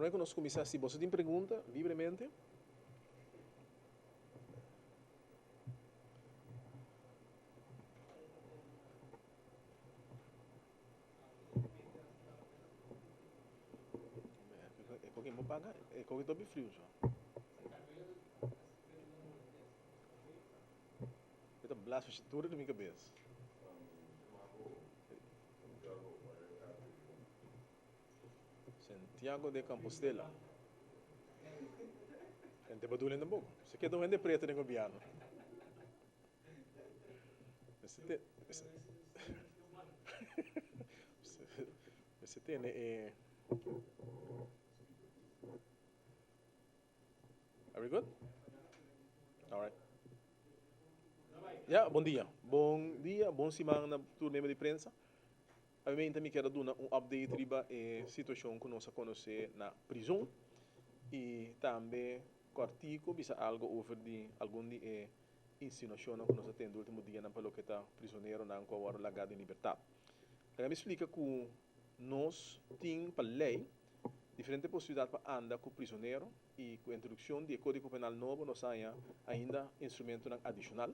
Promé ku nos kuminsá, si boso tin pregunta, libremente. E koki bo paga, e koki topi friu so. E ta blas tur di mi kabes. Santiago de Compostela. Hende badulin tampoco. Se keda un hende preto den gobierno. Mester tene e. Are we good? All right. Ja, bon dia. Bon dia, bon siman na tur miembro di prensa. Obviamente mi kier a duna un update riba e situacion cu nos a conoce na prizon y tambe cortico bisa algo over di algun di e insinuacionnan cu nos a tende ultimo dianan pa loke ta prisoneronan cu a wordo laga den libertad. Laga mi splica cu nos tin pa ley diferente posibilidad pa anda cu prisonero y cu introduccion di e Codigo Penal nobo nos a haña ainda instrumentonan adicional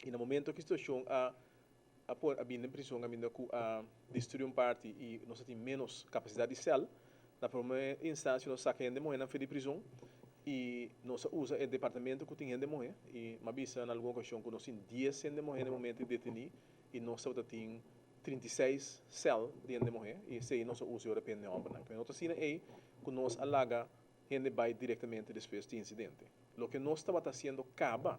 y na momento cu e situacion a a por a bini den prison caminda cu a destrui un parti y nos a tin menos capacidad di cel. Na prome instancia nos saca hende muhernan for di prison y nos a usa e departamento cu tin hende muher y mi a bisa na algun ocasion cu nos tin dies hende muher na e momento deteni y nos tabata tin 36 cel di hende muher y esey nos a usa ora pa hende hombernan. Pero no ta asina ey cu nos a laga hende bay directamente despues di incidente. Loke nos tabata haciendo caba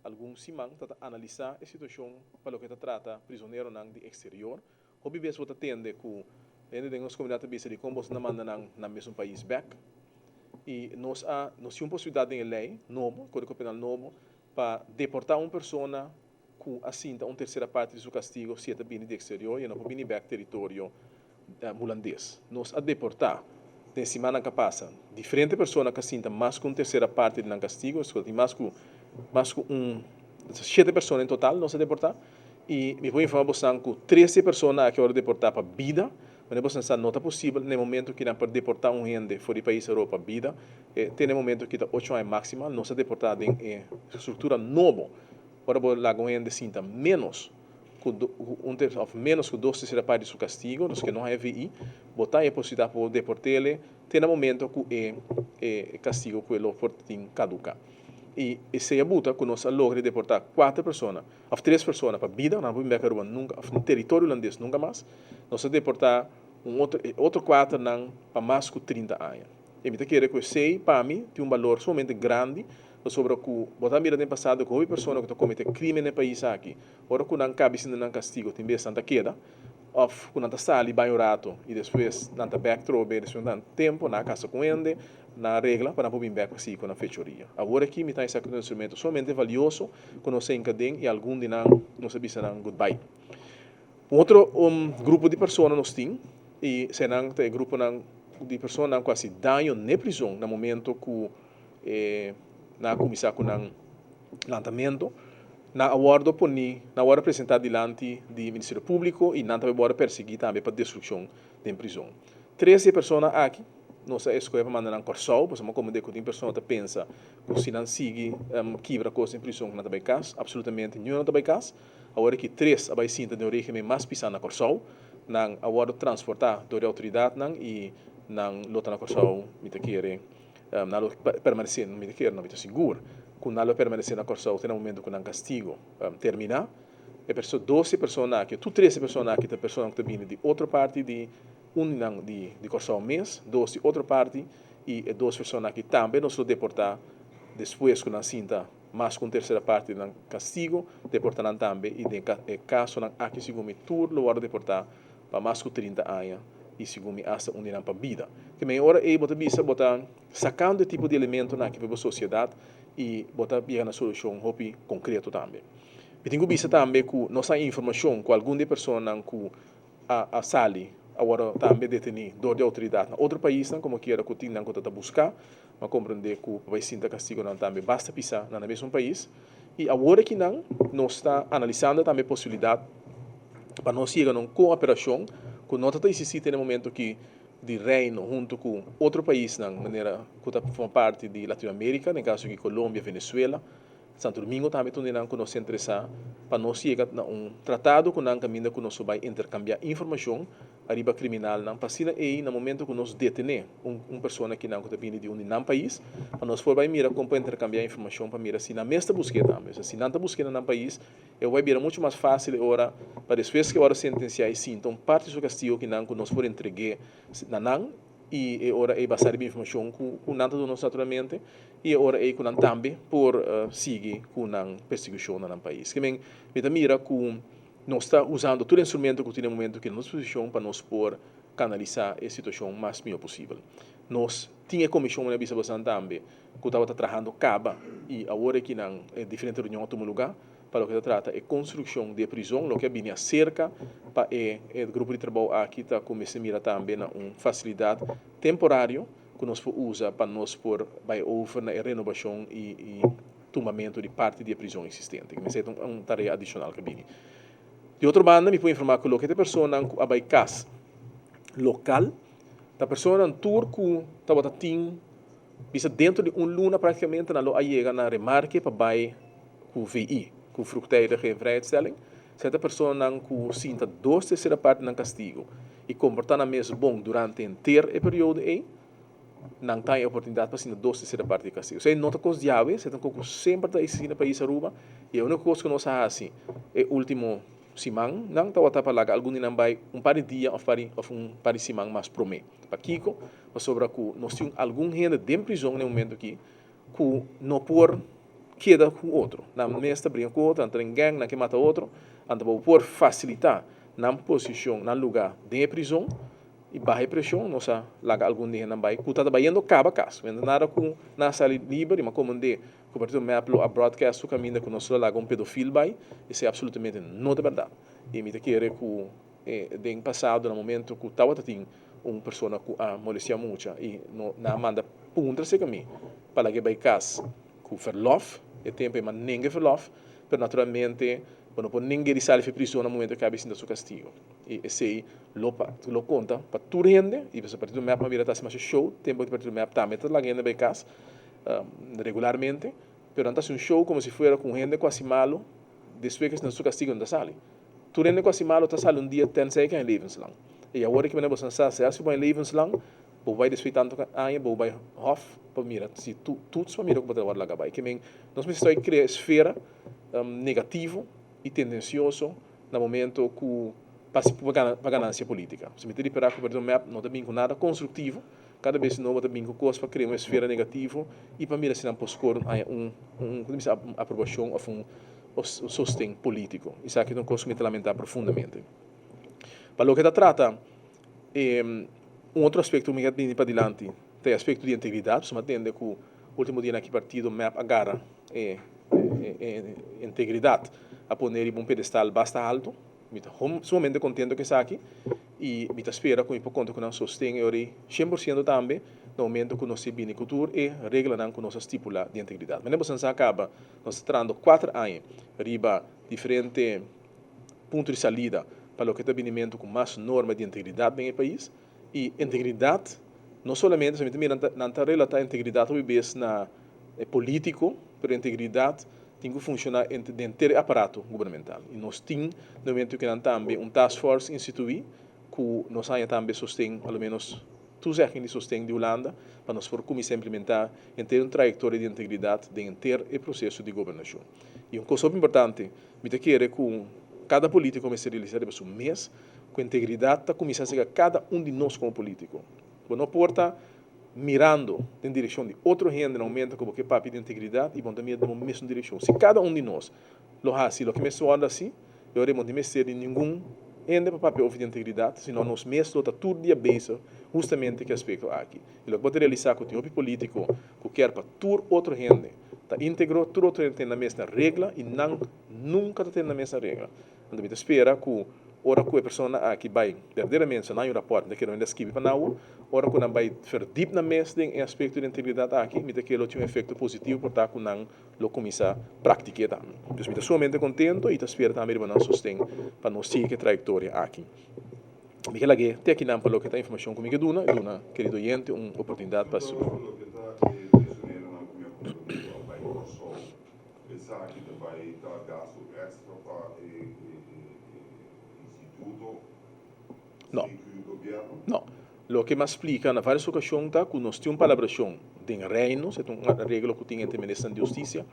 algun siman ta ta analisa e situacion pa loke ta trata prisoneronan di exterior. Hopi bes bo ta tende cu hende den nos comunidad ta bisa dicon boso na manda nan na mesun pais bek. Y nos a nos tin un posibilidad den e ley nobo, Codigo Penal nobo, pa deporta un persona cu a sinta un tercera parti di su castigo si e ta bini di exterior y e no por bini bek teritorio Hulandes. Nos a deporta den simannan cu a pasa diferente persona cu a sinta mas cu un tercera parti di nan castigo, esaki ta tin mas cu mas cu un shete persona en total nos a deporta y mi por informa bosan cu trece persona aki a worde deporta pa bida, wanneer bosan sa no ta posibel na e momento cu nan por deporta un hende for di pais Europa pa bida, te na e momento cu ta ocho aña maximal nos a deporta den e structura nobo. Ora bo laga un hende sinta ménos ku un ter òf ménos ku dos tersera parti di su kastigo, nos ke no haña VI, bo ta haña e posibilidat pa bo deport'é te na momento ku e e kastigo ku e lo por tin kaduká. I esei a buta ku nos a logra di deportá kuater persona òf tres persona pa bida, nan no por bin bèk Aruba nunka òf na teritorio hulandes nunka mas. Nos a deportá un otro e otro kuaternan pa mas ku 30 aña. I mi ta kere ku esei pa mi tin un balor sumamente grandi Pasobra ku bo ta mira den pasado ku hopi persona ku ta komete krimen den pais aki, ora ku nan kabi sinti nan kastigo tin bes nan ta keda òf ku nan ta sali bai un rato i despues nan ta bèk trobe despues nan tempu nan a kasa ku hende, nan a regla pa nan por bin bèk pa sigui ku nan fechoria. Awor aki mi ta esaki un instrumento sumamente valioso ku nos a hinka den i algun di nan nos a bisa nan goodbye. Un otro grupo di persona nos tin i eseinan ta e gruponan di personanan ku a hasi daño n'e prizon na momento ku E nan a kuminsá ku nan lantamentu. Nan a wòrdu poní, nan a wòrdu presentá dilanti di Ministerio Públiko i nan tambe wòrdu persiguí tambe pa destrukshon den prizon. Tres di e persona aki nos a eskohe pa manda nan Kòrsou, pasobra mi a komprendé ku tin persona ta pensa ku si nan sigui kibra kos den prizon ku nan ta bai kas. Apsolutamente niun no ta bai kas. Awor aki tres a bai sinta den un régimen mas pisá na Kòrsou. Nan a wòrdu transportá dor di outoridatnan i nan lo ta na Kòrsou, mi ta kere. Nan lo permanesé, mi ta kere, no, mi ta sigur ku nan lo permanesé na Kòrsou te na momentu ku nan kastigo terminá. E perso, 12 persona aki, tur 13 persona aki ta personanan ku ta bini di otro parti di, un di nan di di Kòrsou mes, dos di otro parti, i e dos persona aki tambe nos lo deportá despues ku nan sinta mas ku un tersera parti di nan kastigo, deportá nan tambe, i den e kasonan aki segun mi tur lo wòrdu deportá pa mas ku 30 aña i segun mi asta un di nan pa bida. Te men ora ei bo ta bisa bo ta sakando e tipo di elementonan aki pa bo sosiedat i bo ta yega na solushon hopi konkreto tambe. Mi tin ku bisa tambe ku nos a informashon ku algun di e personanan ku a a sali a wòrdu tambe detení dor di outoridat na otro paisnan komo kiera ku tin nan ku ta ta buska. Mi a komprendé ku pa bai sinta kastigonan tambe basta pisá na nan mesun pais. I awor akinan nos ta analisando tambe e posibilidat pa nos yega na un kooperashon ku no ta ta eksistí te na e momento ki. di Reino hunto ku otro paisnan manera ku ta forma parti di Latinoamerica, den kaso aki Colombia, Venezuela, Santo Domingo tambe ta un di nan ku nos ta interesá pa nos yega na un tratado ku nan kaminda ku nos lo bai interkambiá informashon ariba kriminalnan pa asina ei na momento ku nos detené un un persona kinan ku ta bini di un di nan pais pa nos por bai mira kon por interkambiá informashon pa mira si nan mes ta busk'é tambe. Osea si nan ta busk'é na nan pais e bai bira muchu mas fásil e ora pa despues ku e ora sentensiá i sinta un parti di su kastigo kinan ku nos por entreg'é na nan i e ora ei basá riba informashon ku ku nan ta duna nos naturalmente i e ora ei ku nan tambe por sigui ku nan persekushon na nan pais. Ke men mi ta mira ku Nos ta usando tur instrumento ku tin e momento aki na nos disposishon pa nos por kanalisá e situashon mas mihó posibel. Nos tin e komishon manera bisa bosan tambe ku tabata trahando kaba i awor aki nan e diferente reunion a tuma lugá pa loke ta trata e konstrukshon di e prizon. Loke a bini aserka pa e e grupo di trabou aki ta ku mester mira tambe na un fasilidat temporario ku nos por usa pa nos por bai over na e renobashon i i tumamentu di parti di e prizon eksistente. Mester ta un tarea adishonal ku a bini. Di otro banda mi por informá ku loke ta e personanan ku a bai kas lokal ta personanan tur ku tabata tin bisa dentro di un luna praktikamente nan lo a yega na remarke pa bai ku VI, ku vroegtijdige invrijheidstelling. Esei ta personanan ku sinta dos tersera parti di nan kastigo i komportá nan mes bon durante henter e periodo ei. Nan ta e oportunidat pa sinta dos tersera parti di kastigo. Esei no ta kos di awe, esei ta un kos ku semper ta eksistí na pais Aruba i e úniko kos ku nos a hasi e último simannan tabata pa laga algun di nan bai un par di dia òf par di òf un par di siman mas promé. Pakiko? Pasobra ku nos tin algun hende den prizon na e momento aki ku no por keda ku otro. Nan mes ta bringa ku otro, nan ta den gang, nan ke mata otro. Anto pa bo por fasilitá nan posishon, nan lugá den e prizon, I baha e presion nos a laga algun di hendenan bai ku ta ta bayendo kaba kas. Mi no ta nada ku nan a sali liber i mi a komand'é ku partido mep lo a broadcast su kaminda ku nos lo a laga un pedofil bai. Esei absolutamente no ta bèrdat. I mi ta kere ku den pasado na momento ku tabata tin un persona ku a molestia mucha i no nan a manda puntra serka mi pa lag'é bai kas ku verlof, e tempu e manda nenga e verlof, pero naturalmente bo no por neng'é di sali for e prison na momento ku a sinta su kastigo. I esei lo pa lo konta pa tur hende i pasobra partido mep a bira ta hasi masha show tempu di partido mep tambe ta laga hende bai kas regularmente pero nan ta hasi un show komo si fuera ku un hende ku hasi malu despues ku a sinta su kastigo nan ta sali tur hende ku hasi malu ta sali un dia tensei ku a levenslang i awor aki manera boso nan sa si bo a levenslang bo bai despues di tantu aña bo bai hof pa mira si toets pa mira ku bo ta wòrdu laga bai ke men nos mester krea esfera negativo i tendensioso na momento ku pa pa ganancia politica. Si mi ta ripara ku partido mep no ta bin ku nada constructivo, kada bes nobo ta bin ku kos pa krea un esfera negativo i pa mira si nan por score un haña un un ku ta bisa un aprobacion of un sosten politico. Esaki ta un kos ku mi ta lamenta profundamente. Pa loke ta trata e un otro aspecto ku mi kier bini padilanti ta e aspecto di integridad, pasobra mi a tende ku ultimo dianan aki partido mep a gara e integridad a pone riba un pedestal basta halto. Mi ta sumamente contento cu esaki y mi ta spera cu mi por conta cu nan sosten e ora ey 100% tambe na momento cu nos ta bini cu tur e reglanan cu nos a stipula di integridad. Manera boso sa caba nos ta trahando cuater aña riba diferente punto di salida pa loke ta binimento cu mas norma di integridad den e pais y integridad no solamente, mi ta mira nan ta relata integridad hopi bes na e politico, pero integridad tin cu funciona den henter e aparato gubernamental. Y nos tin na momento cu nan tambe un task force institui cu nos haña tambe sosten, a lo menos toezegging di sosten di Hulanda, pa nos por cuminsa implementa henter un trayectoria di integridad den henter e proceso di gobernacion. Y un cos hopi importante, mi ta kere cu cada politico mester realisa riba su mes cu integridad ta cuminsa acerca cada un di nos como politico. Bo no por ta mirando den direccion di otro hende na momento cu bo ke papia di integridad y bo no ta mira den bo mesun direccion. Si cada un di nos lo haci loke mester worde haci, e ora bo no tin mester di ningun hende pa papia over di integridad, sino nos mes lo ta tur dia bezig hustamente cu e aspecto aki. Y loke bo ta realisa cu tin hopi politico cu kier pa tur otro hende ta integro, tur otro hende tene nan mes na regla y nan nunca ta tene nan mes na regla. Anto mi ta spera ku ora ku e personanan aki bai berdaderamente, so nan hay un rapòrt, mi ta kere nan a skibi pa nan awor, ora ku nan bai verdiep nan mes den e aspekto di integridat aki, mi ta kere lo tin un efekto positivo por ta ku nan lo kuminsá praktik'é tambe. Dus mi ta sumamente kontento i ta spera tambe riba nan sosten pa nos sigui ku e trayektoria aki. Mi ke lag'é te akinan pa loke ta informashon ku mi ke duna i duna kerido oyente un oportunidat pa su. Loke ta e prisoneronan ku mi a komprondé ku a bai Kòrsou, esaki ta bai ta gastu èkstra pa e instituto No. CQ gobièrnu? No. Loke mi a splika na vários okashon ta ku nos tin un palabrashon den Reino, esei ta un areglo ku tin entre Ministernan di Hustisia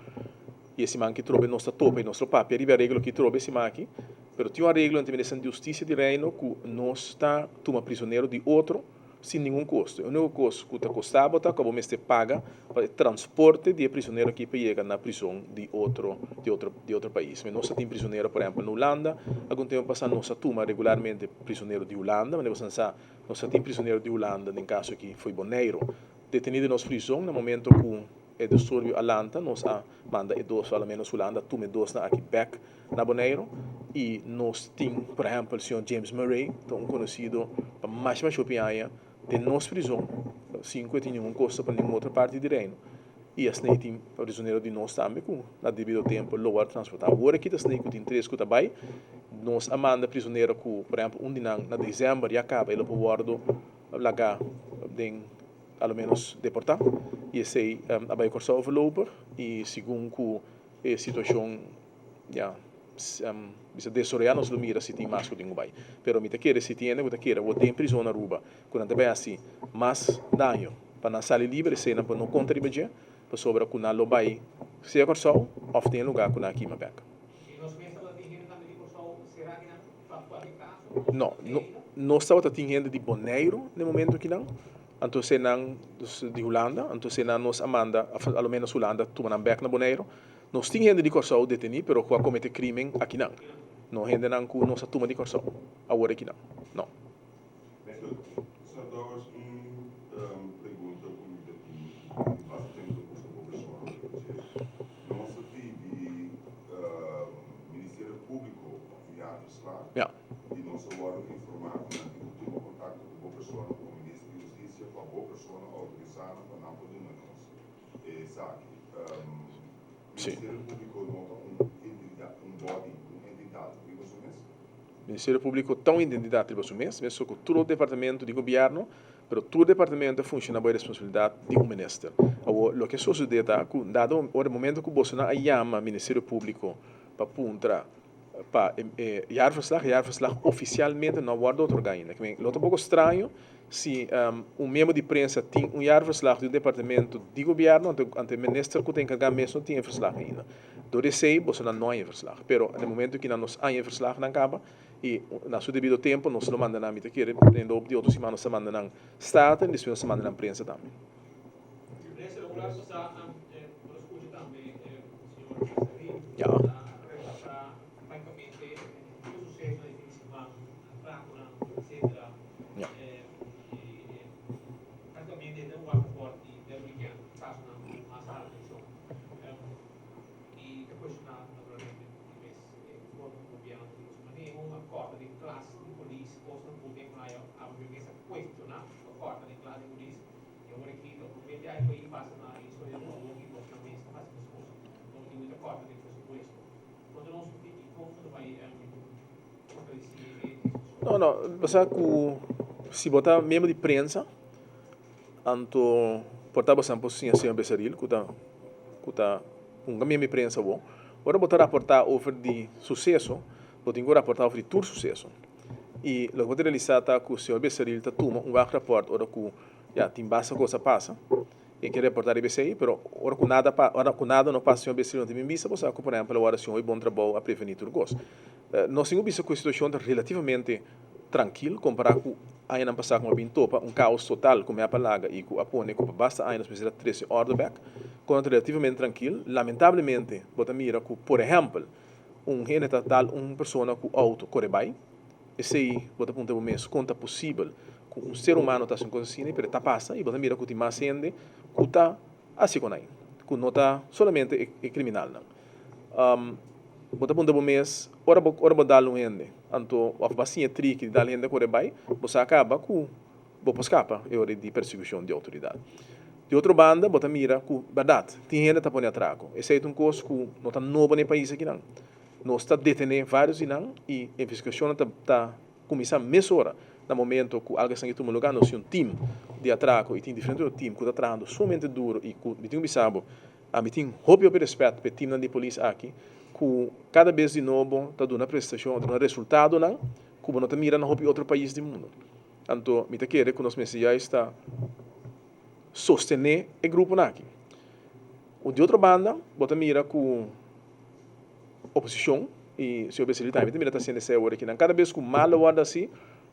i e siman ki trobe nos ta topa i nos lo papia riba e areglo ki trobe e siman aki. Pero tin un areglo entre Ministernan di Hustisia di Reino ku nos ta tuma prisonero di otro sin ningun kosto. E úniko kos ku ta kosta bo ta ku abo mester paga pa e transporte di e prisonero aki pa yega na prison di otro di otro di otro pais. Nos ta tin prisonero por ehèmpel na Hulanda, algun tempu pasá nos a tuma regularmente prisonero di Hulanda, manera boso nan sa nos ta tin prisonero di Hulanda den kaso aki fo'i Boneiru detení den nos prison na momento ku E disturbio a lanta, nos a manda e dos, alo menos Hulanda a tuma e dosnan aki bek na Boneiru i nos tin por ehempel señor James Murray ta un konosido pa masha masha hopi aña den nos prizon sin ku e tin ningun kosto pa ningun otro parti di Reino i asina e tin prizonero di nos tambe ku na debido tempo lo wòrdu transportá. Awor aki ta asina ku tin tres ku ta bai, nos a manda prizonero ku por ehempel un di nan na desèmber ya kaba e lo por wòrdu laga den a lo menos deportá i esei a bai Kòrsou voorlopig i segun ku e situashon ya bisa desaroyá nos lo mira si tin mas ku tin ku bai. Pero mi ta kere si tin hende ku ta kere awor den prizon na Aruba ku nan ta bai hasi mas daño pa nan sali liber esei nan por no konta riba dje pasobra ku nan lo bai sea Kòrsou òf den e lugá ku nan a kima bèk. No, nos tabata tin hende di Boneiru na e momento akinan. Anto eseinan di Hulanda, anto eseinan nos a manda, a lo menos Hulanda tuma nan bek na Boneiru. Nos tin hende di Kòrsou detení, pero ku a komete krimen akinan. No hendenan ku nos a tuma di Kòrsou awor akinan, no. Sir Dowers, un pregunta ku mi ta tin, mi pasa tempu ta buska bo persona, nos a pidi Ministerio Públiko jaarverslag. I nos a wòrdu informá ku nan tin ku tuma kontakto ku bo persona komo Minister di Hustisia pa bo persona outorisá nan pa nan por duna nos esaki. Ministerio Públiko no ta un entidat, un body, un entidat riba su mes? Ministerio Públiko ta un identidat riba su mes, mesun ku tur otro departamento di gobièrnu, pero tur departamento ta funshoná bou e responsabilidat di un minister. Awor, loke a sosodé ta ku dado ora e momento ku bosonan a yama Ministerio Públiko pa puntra Pa e jaarverslag, e jaarverslag oficialmente no a wordo otorga ainda. Ke men, lo ta un poco straño si un miembro di prensa tin un jaarverslag di un departamento di gobierno, anto anto e minister cu ta encarga mes no tin e verslag ainda. Door di esey boso nan no haña e verslag. Pero na e momento ki nan nos haña e verslag nan caba y na su debido tempo nos lo manda nan, mi ta kere den loop di otro siman nos ta manda nan Staten y despues nos ta manda nan prensa tambe. Ya. Ya. E ora ki ta promé biaha ku a pasa na historia di Kòrsou i nos nan mes ta hasi meskos. Nos tin ku ta kòrta den presupuesto. Konta nos un tiki kon bo ta bai fortalesí e diskushon. No, no, bo sa ku si bo ta miembro di prensa, anto por ta bo san por siña señor Besaril ku ta ku ta hunga miembro di prensa bo. Ora bo ta raportá over di suseso, bo tin ku raportá over di tur suseso. I loke bo ta realisá ta ku señor Besaril ta tuma un wagrapòrt ora ku ya tin basta kos a pasa. E ke reportá riba esei, pero ora ku nada pa ora ku nada no pasa señor Besaril no tin bin bisa bo sa ku por ehèmpel awor si un hopi bon trabou a prevení tur kos. Nos tin ku bisa ku e situashon ta relativamente trankil kompará ku añanan pasá ku a bin topa un kaos total ku mep a laga i ku a pone ku pa basta aña nos mester a trese òrdu bèk. Kon ta relativamente trankil, lamentablemente bo ta mira ku por ehèmpel Un hende ta dal un persona ku outo kore bai, esei bo ta puntra bo mes kon ta posibel ku un ser humano ta hasi un kos asina, pero ta pasa i bo ta mira ku tin mas hende ku ta hasi kon ai, ku no ta solamente e kriminalnan. Bo ta puntra bo mes ora bo ora bo dal un hende anto òf bo a siña triki di dal hende kore bai, bo sa kaba ku bo por skapa e ora di persekushon di outoridat. Di otro banda bo ta mira ku bèrdat tin hende ta pone atrako. Esei ta un kos ku no ta nobo na e pais akinan. Nos ta detené vários di nan i investigashonnan ta ta kuminsá mesora. Na momento ku algu esaki tuma lugá, nos tin un tim di atrako i tin diferente otro tim ku ta trahando sumamente duro i ku mi tin ku bisa bo, ami tin hopi hopi rèspèt pa e timnan di polis aki ku kada bes di nobo ta duna prestashon, ta duna resultadonan ku bo no ta mira na hopi otro pais di mundu. Anto mi ta kere ku nos mester juist ta sostené e gruponan aki. Di otro banda bo ta mira ku oposishon i señor Becerril tambe ta mira ta hasiendo esei awor aki. Nan kada bes ku mal lo wòrdu hasi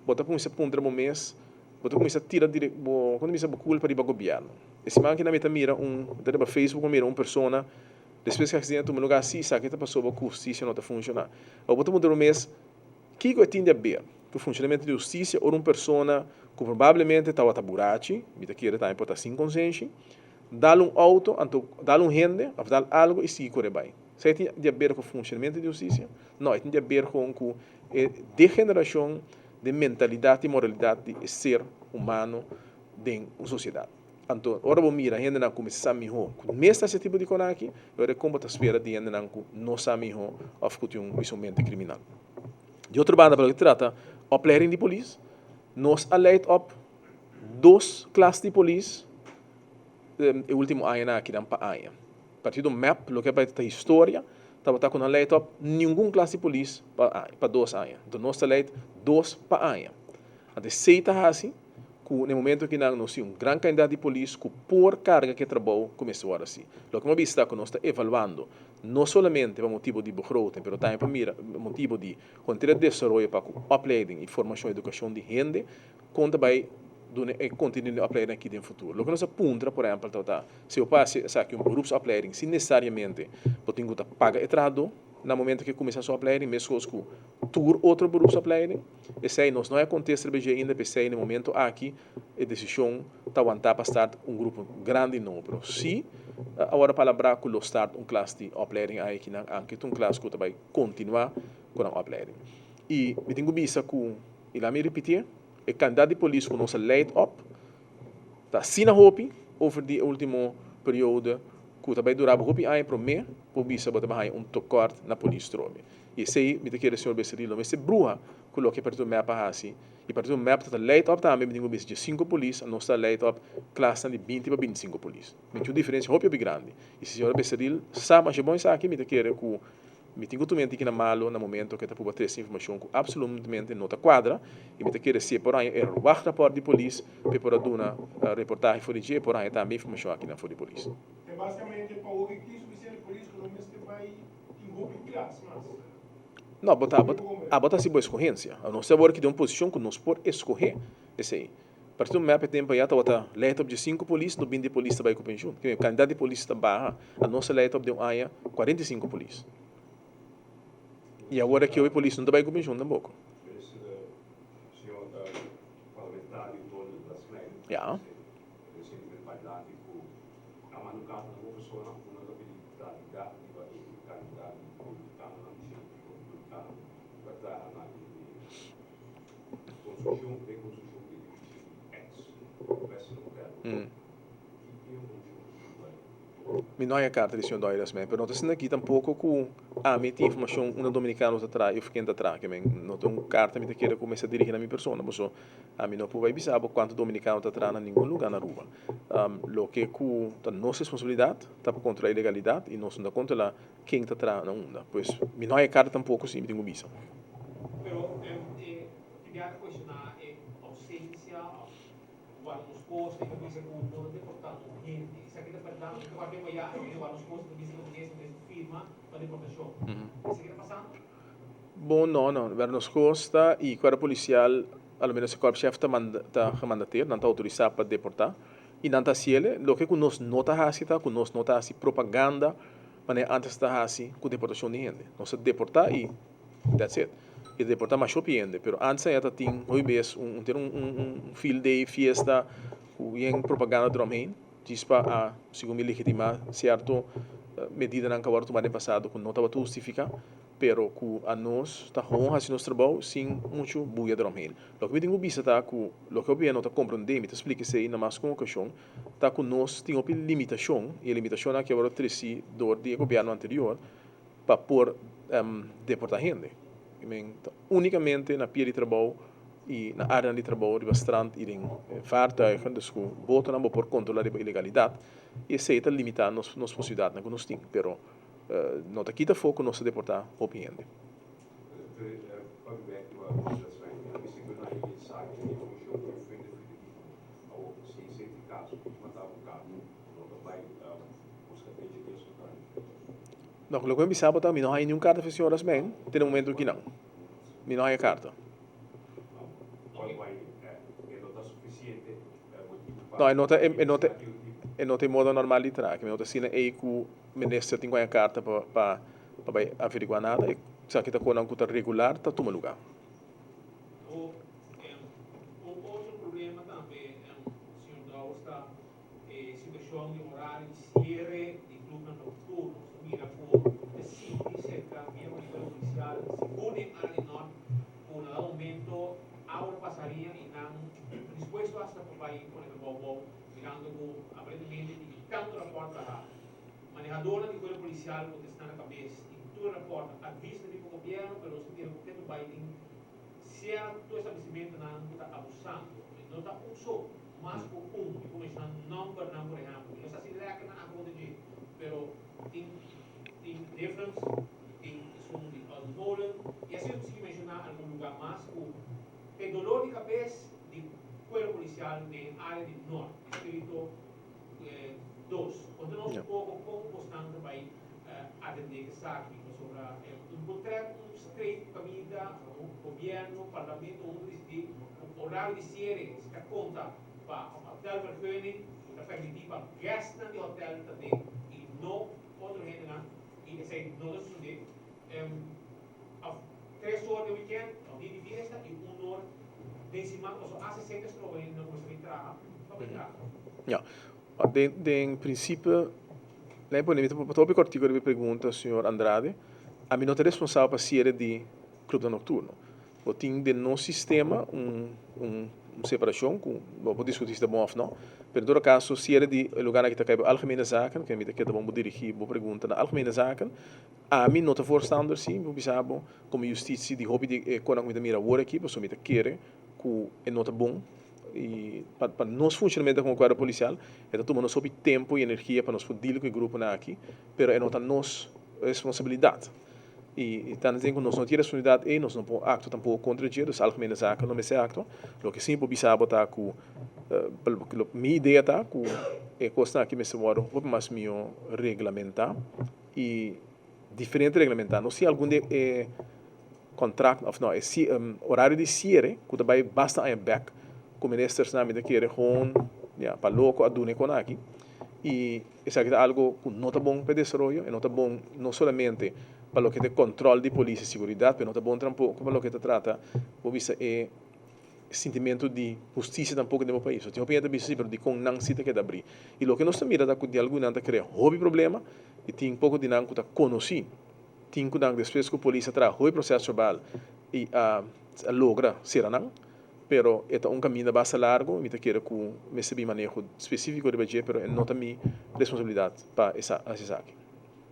bo ta kuminsá puntra bo mes, bo ta kuminsá tira dire bo kon ta bisa bo kulpa riba gobièrnu. E siman aki nan mi ta mira un mi ta riba Facebook mi mira un persona despues ku e aksidente a tuma lugá si esaki ta pasobra ku hustisia no ta funshoná. Awor bo ta puntra bo mes kiko e tin di aber ku funshonamentu di hustisia ora un persona ku probablemente tabata burachi, mi ta kere tambe por ta sin konsenshi, Dal un auto, anto dal un hende of dal algo y sigui core bay. Esey tin di haber cu funcionamento di husticia? No, e tin di haber con cu e degeneracion den mentalidad y moralidad di e ser humano den un sociedad. Anto, ora bo mira hendenan cu mester sa miho cu mes ta haci e tipo di con aki, e ora con bo ta spera di hendenan cu no sa miho of cu tin un un mente criminal. Di otro banda, pa loke ta trata opleiding di polis, nos a leid op dos klas di polis e ultimo añanan aki nan pa aña. Partido mep loke a bai ta historia tabata ku nan leid op ningun klas di polis pa aña pa dos aña. Enton nos ta leid dos pa aña. Anto esei ta hasi ku na e momento aki nan nos tin un gran kandidat di polis ku por karga ku e trabou ku mester wòrdu hasi. Loke mi a bisa ta ku nos ta evaluando no solamente pa motibu di begroting pero tambe pa mira motibu di henter e desaroyo pa ku opleiding i formashon edukashon di hende Kon ta bai duna e kontenido di opleiding aki den futuro? Loke nos a puntra, por ehèmpel, tabata si bo por hasi esaki un beroepsopleiding sin nesesariamente bo tin ku ta paga e trahadó na momento ku e kuminsá su opleiding, meskos ku tur otro beroepsopleiding. Esei nos no a kontesta riba dje ainda, p'esei na e momento aki e desishon ta wantá pa start un grupo grandi nobo. Pero si awor a palabrá ku lo start un klas di opleiding aikinan, anke ta un klas ku ta bai kontinuá ku nan opleiding. I mi tin ku bisa ku. I laat mi ripitié, e kantidat di polis ku nos a leid op ta asina hopi over di e ultimo periode ku ta bai dura bo hopi aña promé bo bisa bo ta bai haña un tekort na polis trobe. I esei mi ta kere señor Becerril lo mester bruha ku loke partido mep a hasi. I partido mep ta ta leid op tambe mi tin ku bisa dje sinku polis a nos ta leid op klasnan di binti pa bintisinko polis. Mi tin un diferensia hopi hopi grandi. I si señora Becerril sa masha bon esaki mi ta kere ku Mi tin ku tuma e tikina malu na momento ku e ta puba trese informashon ku absolutamente no ta kuadra i mi ta kere si e por haña e wachtrapport di polis pa e por a duna reportahe for di dje e por haña tambe informashon akinan for di polis. E basikamente pa hopi tin sufisiente polis ku no mester bai tin hopi klas mas. No, bo ta abo ta hasi bo eskohensia. Nos ta awor aki den un posishon ku nos por eskohé esei. Partido mep e tempo ya tabata leid op dje sinku polis, no binti polis ta bai ku penshun. Ke kantidat di polis ta baha. Anos a leid op den un aña 45 polis. I awor aki hopi polis no ta bai ku penshun tampoko. Ya. Mi no haña karta di señor Doiras men, pero no ta asina aki tampoko ku ami tin informashon unda dominikano ta traha i of ken ta traha. Ke men no ta un karta mi ta kere ku mester dirigi na mi persona, paso ami no por bai bisa bo kuantu dominikano ta traha na ningun luga na Aruba. Loke ku ta nos responsabilidat ta pa kontrola ilegalidat i nos no ta kontrola ken ta traha na unda. Pues mi no haña karta tampoko si mi tin ku bisa. Pero e Pilar ta cuestiona e ausencia of guarda nos cos, e ta bisa cu no ta deportando hende. Esaki ta berdad? Nos ta papia cu aya, e guarda nos cos ta bisa cu mes mes firma pa deportacion. Esaki ta pasando? Bon, no, no. Guarda nos cos ta y cuerpo policial, a lo menos e korpschef ta manda, ta gemandateer, nan ta autorisa pa deporta y nan ta haciele. Loke cu nos no ta haci ta cu nos no ta haci propaganda manera antes ta haci cu deportacion di hende. Nos ta deporta y that's it. E ta deporta masha hopi hende, pero antes aya ta tin hopi bes un tin un un field day, fiesta cu yen propaganda eromheen djis pa a segun mi legitima cierto medidanan cu a worde tuma den pasado cu no tabata hustifica, pero cu anos ta gewoon haci nos trabou sin mucho buya eromheen. Loke mi tin cu bisa ta cu loke hopi hende no ta comprende, mi ta splica esey na mas cu un ocasion, ta cu nos tin hopi limitacion y e limitacionnan aki a worde treci door di e gobierno anterior pa por deporta hende. I men ta unicamente na pia di trabou i na áreanan di trabou riba strand i den vaartuigen, dus ku botonan bo por kontrolá riba ilegalidat i esei ta limitá nos nos posibilidatnan ku nos tin, pero no ta kita afó ku nos ta deportá hopi hende. No, loke mi bisa bo ta mi no haña niun karta for señor Rasmijn te na momento kinan. Mi no haña karta. No, e no ta, e no ta, e no ta e modo normal di traha. Mi no ta asina ei ku minister tin ku haña karta pa pa pa bai averiguá nada. Esaki ta konan ku ta regular ta tuma lugá. Un otro problema tambe, señor Dowers, ta e situacion di horario di cierre di clubnan nocturno. Nos ta mira cu ta sinti cerca miembro di cuerpo policial, segun den area di Nort, cu na dado momento awa ta pasaria y nan ta dispuesto hasta pa bay pone trabou bou, mirando cu aparentemente tin tanto rapport traha. Manehadornan di cuerpo policial cu ta sta na cabes tin tur rapport, advies ta bin pa gobierno, pero nos ta mira cu ketu bay tin cierto establecimentonan cu ta abusando. No ta un so. Mas ku un, mi por menshoná nòmbernan por ehèmpel, mi no sa si lèker nan a konta dje, pero tin tin difference, tin esun di Oldenmolen, i asina mi por sigui menshoná algun lugá mas ku e dolor di kabes di kuerpo polisial den área di Nort, distrito dos. Konta nos un poko kon bosnan ta bai atendé esaki, pasobra un potrèt, un straight kaminda, gobièrnu, parlamento huntu disidí ku horario di siere si ta konta pa hotelvergunning ku ta permití pa guestnan di hotel ta den i no otro hendenan i esei no ta sosodé òf tres or den wikènt òf dia di fiesta i un or den siman pasobra a 60 stroba hendenan kuminsá bin traha pa bin traha. Ya, den prinsipio lei pone mi ta hopi kòrtiku riba e pregunta señor Andrade, ami no ta responsabel pa siere di clubnan nocturno. Bo tin den nos sistema un un separacion cu bo por discuti si ta bon of no, pero en todo caso cierre di e lugarnan aki ta cay bo Algemene Zaken, ke mi ta keda bon bo dirigi bo pregunta na Algemene Zaken. Ami no ta voorstander si, mi por bisa bo como justitie di hopi di e conan cu mi ta mira awor aki, pasobra mi ta kere cu e no ta bon y pa pa nos funcionamento como cuerpo policial e ta tuma nos hopi tempo y energia pa nos por deal cu e gruponan aki, pero e no ta nos responsabilidad. I ta den ku nos no tin responsabilidat ei, nos no por aktua tampoko kontra dje, dus Algemene Zaken no mester aktua. Loke sí mi por bisa bo ta ku mi idea ta ku e kosnan aki mester wòrdu hopi mas mihó reglamentá i diferente reglamentá. No si algun di e kontrakt òf no e orario di siere ku ta bai basta aña bèk ku ministersnan mi ta kere gewoon ya pa loko a duna e kon aki i Esaki ta algo ku no ta bon pa e desaroyo, e no ta bon no solamente pa loke ta e kòntròl di polis i siguridat, pero no ta bon tampoko pa loke ta trata bo bisa e sintimentu di hustisia tampoko den bo pais. Tin hopi hende ta bisa si, pero dikon nan si ta keda abrí? I loke nos ta mira ta ku di algun nan ta krea hopi problema i tin poko di nan ku ta konosí. Tin ku nan despues ku polis a traha hopi proseso verbal i a logra sera nan. Pero e ta un kaminda basta largu, mi ta kere ku mester bin maneho spesífiko riba dje, pero e no ta mi responsabilidat pa hasi esaki.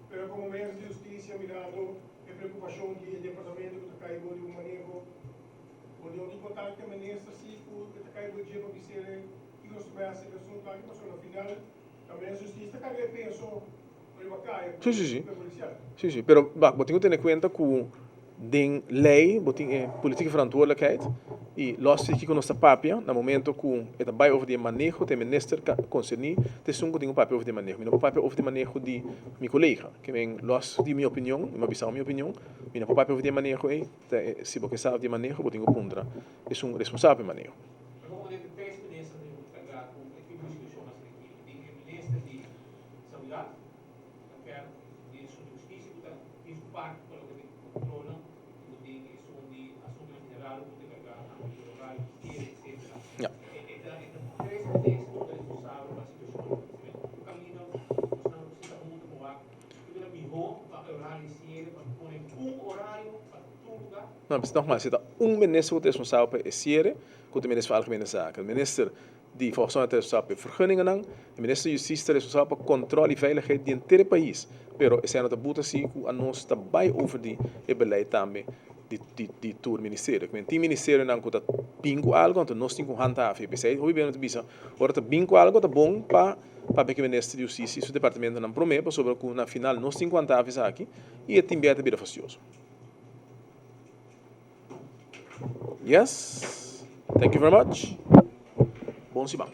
Pero komo Minister di Hustisia mirando e preokupashon di e departamento ku ta kai bo di un maneho, bo no tin kontakto ku e minister si ku e ta kai bo dje pa bis'e kiko nos ta bai hasi e asuntu aki pasobra na final ta Minister di Hustisia ta karga e peso riba kaya ku e polisial. Sí, sí, pero bo tin ku tene kuenta ku Den ley bo tin e politieke verantwoordelijkheid y los di kico nos ta papia na momento cu e ta bay over di e maneho ta e minister concerni ta esun cu tin cu papia over di e maneho. Mi no por papia over di e maneho di mi colega. Ke men los di mi opinion, mi a bisa mi opinion, mi no por papia over di e maneho ey, ta e si bo ke sa di e maneho bo tin cu puntra esun responsabel pa e maneho. Pero como den tres minister tin cu carga cu e tipo di situacion asina aki, tin e minister di Seguridad, Ta ker di esun di hustisia ku ta tin su parti pa loke ta kontrolnan i ku tin esun di asuntunan general ku ta kargá tambe di horario di siere etsetera. E ta e ta tres minister ku ta responsabel pa situashon aki. Ku kaminda nos nan sinta huntu pa wak kiko ta mihó pa e horario di siere pa pone un horario pa tur. No, nogmaals, si ta un minister ku ta responsabel pa e siere, ku ta e minister van Algemene Zaken. Minister di Volksgezondheid ta responsabel pa e vergunningennan, e minister di Justisia ta responsabel pa control y veiligheid di henter e pais. Pero esei no ta buta si ku anos ta bai over di e beleid tambe di di di tur ministerio. Kimen tin ministerionan ku ta bin ku algo, anto nos tin ku handhaven. I p'esei hopi bia no ta bisa ora ta bin ku algo ta bon pa papia ku e minister di Justisia i su departamentonan promé pasobra ku na final nos tin ku handhaven esaki i e tin bia ta bira fastioso. Yes. Thank you very much. Bon siman.